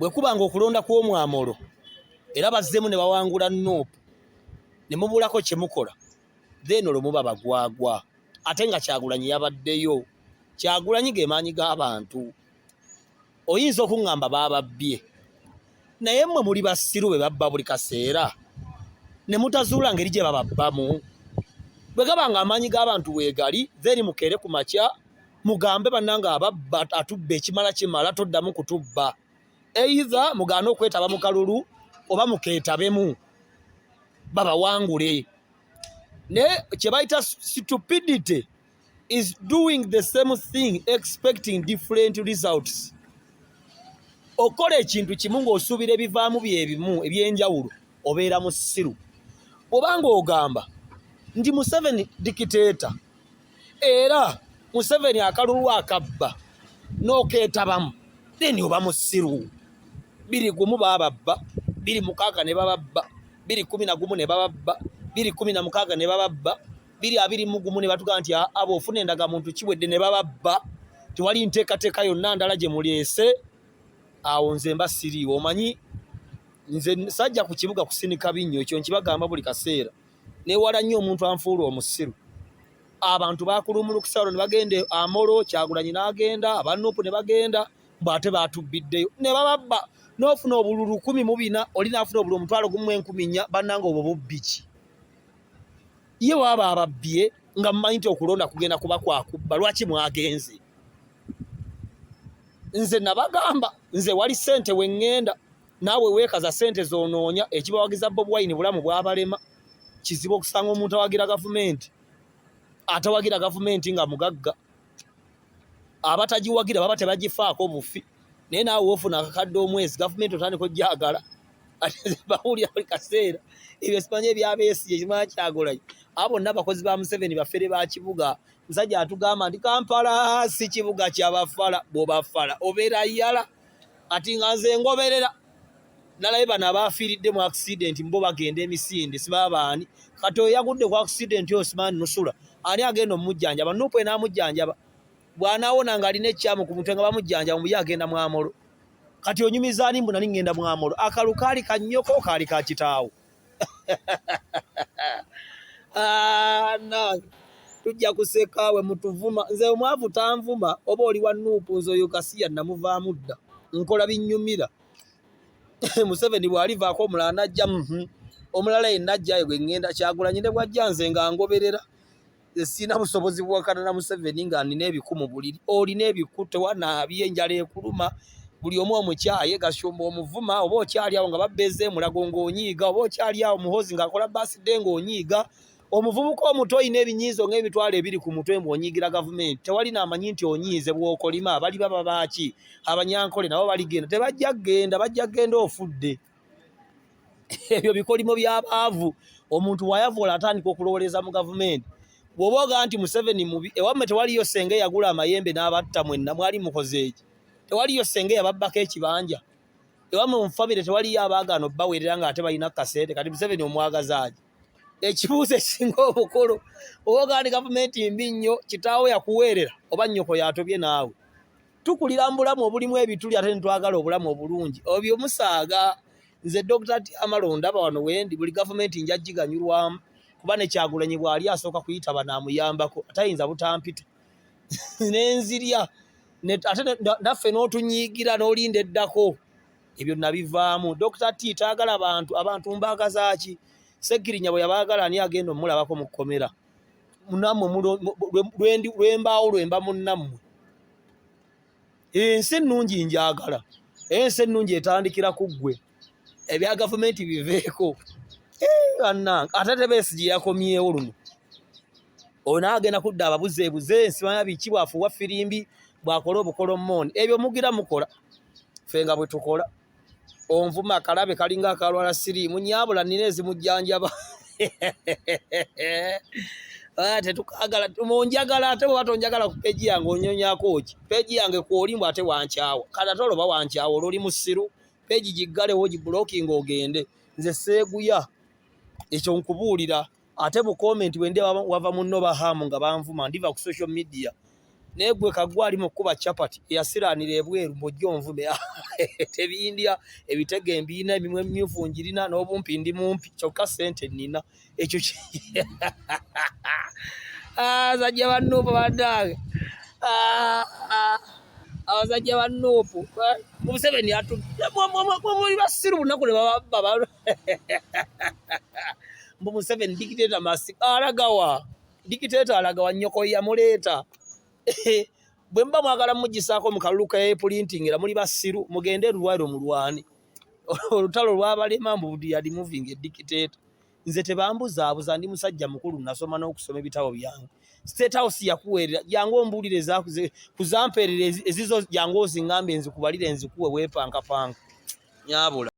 Bwe kuba nga okulonda kw'omwamolo era bazzeemu ne bawangula Nup ne mubulako kye mukola, then olwo muba bagwagwa. Ate nga Kyagulanyi yabaddeyo. Kyagulanyi ge maanyi g'abantu. Oyinza okuŋŋamba baababbye, naye mmwe muli basiru be babba buli kaseera ne mutazuula ngeri gye bababbamu. Bwe gaba nga amaanyi g'abantu weegali, then mukeere ku makya mugambe bannange ababba atubba ekimala kimala, toddamu kutubba. Either mugaane okwetaba mu kalulu oba mukeetabemu babawangule. Naye kye bayita stupidity is doing the same thing expecting different results. Okola ekintu kimu ng'osuubira ebivaamu bye bimu eby'enjawulo, obeera musiru. Bw'oba ng'ogamba nti Museveni dictator era Museveni akalulu akabba n'okeetabamu, then oba musiru. 21 bababba, 26 ne bababba, 2011 ne bababba, 2016 ne bababba, 2021 ne batugamba nti abo ofuna endagamuntu kiwedde ne bababba. Tewali nteekateeka yonna ndala gye muleese. Awo nze mba siriiwo. Omanyi nze sajja ku kibuga kusinika binnyo, ekyo nkibagamba buli kaseera. Neewala nnyo omuntu anfuula omusiru. Abantu bakulumulukisa olwo ne bagenda Amolo, Kyagulanyi n'agenda, aba Nup ne bagenda, mbu ate baatubbiddeyo ne bababba. N'ofuna obululu 14, oli n'afuna obululu 10,400. Bannange, obwo bubbi ki? Ye waaba ababbye nga mumanyi nti okulonda kugenda kuba kwakubba, lwaki mwagenze? Nze nabagamba, nze wali ssente we ŋŋenda, naawe weekaza ssente z'onoonya. Ekibawagiza Bobi Wine bulamu bwabalema. Kizibu okusanga omuntu awagira gavumenti atawagira gavumenti nga mugagga. Abatagiwagira baba tebagifaako bufi, naye naawe wofuna akakadde omwezi, gavumenti otandika ojjagala. Ate bawulira buli kaseera ebyo simanyi ebyabeesiye kimanya Kyagulanyi. Abo bonna abakozi ba Museveni bafere ba kibuga. Musajja atugamba nti Kampala si kibuga kyabafala, bw'obafala obeera yala. Kati nga nze ngoberera nalabe bano abafiiridde mu accident, mbo bagenda emisinde sibaba baani. Kati oyo yagudde ku accident oyo simanyi nusula ani agenda omujjanjaba? Nup enaamujjanjaba? Bw'anaawona ng'alina ekyamu ku mutwe nga bamujjanjaba, muye agenda mwamolo. Kati onyumiza ani mbu nali ŋŋenda mwamolo? Akalu kaali ka nnyoko, kaali ka kitaawo? Ah, nange tujja kuseka we mutuvuma. Nze omwavu tanvuma, oba oli wa Nup, nze oyo kasiya namuvaamu dda, nkola binnyumira. Museveni bw'alivaako omulala najja, omulala yenna ajjayo gwe ŋŋenda. Kyagulanyi ne bw'ajja nze nga ngoberera. Sirina busobozi buwakana na Museveni nga nina ebiku mu buliri. Olina ebiku, tewanaabye, enjala ekuluma, buli omu omukyaye, Gashumba omuvuma, oba okyali awo nga babbeeza emulago ng'onyiiga, oba okyali awo Muhoozi ng'akola birthday ng'onyiiga. Omuvubuka omuto olina ebinyiizo ng'emitwalo 20 ku mutwe mbu onyiigira gavumenti. Tewali n'amanyi nti onyiize. Bw'okolima bali baba baaki? Abanyankole nabo baligenda, tebajja kugenda, bajja kugenda ofudde. Ebyo bikolimo by'abaavu. Omuntu bw'ayavoola atandika okulowooleza mu gavumenti. Bw'oba ogamba nti Museveni mubi, ewammwe tewaliyo ssenga eyagula amayembe n'abatta mwenna mwali mukoze eki? Tewaliyo ssenga eyababbako ekibanja? Ewammwe mu famire tewaliyo abaagaana obbaweerera ng'ate balina kasente? Kati Museveni omwagazaaki? Ekibuuzo ekisinga obukulu, oba ogamba nti gavumenti mbi nnyo, kitaawo yakuweerera oba nnyoko yatobye? Naawe tukulira mu bulamu obulimu ebituli ate ne twagala obulamu obulungi. Obyo musaaga. Nze Dr. T Amalo, ndaba wano wendi, buli gavumenti nja giganyulwamu, kuba ne Kyagulanyi bw'ali asooka kuyita banaamuyambako, tayinza butampita nenzirya. Ate naffe n'otunyiigira n'olinda eddako, ebyo nabivaamu. Dr. T taagala bantu, abantu mbaagazaaki? Segirinya bwe yabaagala, ani agenda omulabako mu kkomera? Nammwe lwembaawo lwemba munnammwe. Ensi ennungi njagala, ensi ennungi etandikira ku ggwe. Ebya gavumenti biveeko. Bannange, ate Tebesigye yakomyewo luno, oyo naye agenda kudda ababuzeebuze nsimanya biki, bwafuuwa firimbi, bwakola obukolomooni. Ebyo mugira mukola, ffe nga bwe tukola. Onvuma akalabe kalinga akalwala siriimu, nyabula nina ezimujjanjaba. Ah, tetukagala monjagala. Ate bweba tonjagala ku page yange, onyonyako ki? Page yange kwoli mbu ate wankyawa. Kati ate olwo wankyawa, olwo oli musiru. Page giggalewo, giblocking, ogende. Nze seeguya, ekyo nkubuulira. Ate bu comment bwe ndi wava munno bahamu nga banvuma, ndiva ku social media. Naye gwe kagwa ali mu kkuba chapati eyasiraanira ebweru mbw'ojja onvume tebindya ebitege mbiina emimwa emimyufu njirina n'obumpi ndi mumpi kyokka ssente nnina ekyo ah, abasajja ba nuupu bannange ah, ah, abasajja ba nuupu eh, Museveni muli basiru bunaku ne bababba mbu Museveni dictator masi alagawa dictator alagawa nnyoko yamuleeta. Bwe muba mwagala mugisaako mu kalulu ka printing era muli basiru mugende lwaliro mulwane olutalo lwabalema mbu they are removing a dictator. Nze tebambuzaabuza ndi musajja mukulu nasoma n'okusoma ebitabo byange. State House yakuweerera jangu ombuulire kuzampeerera ezizo jangu ozingambe nzikubalire nzikuwe weepankapanka nyabula.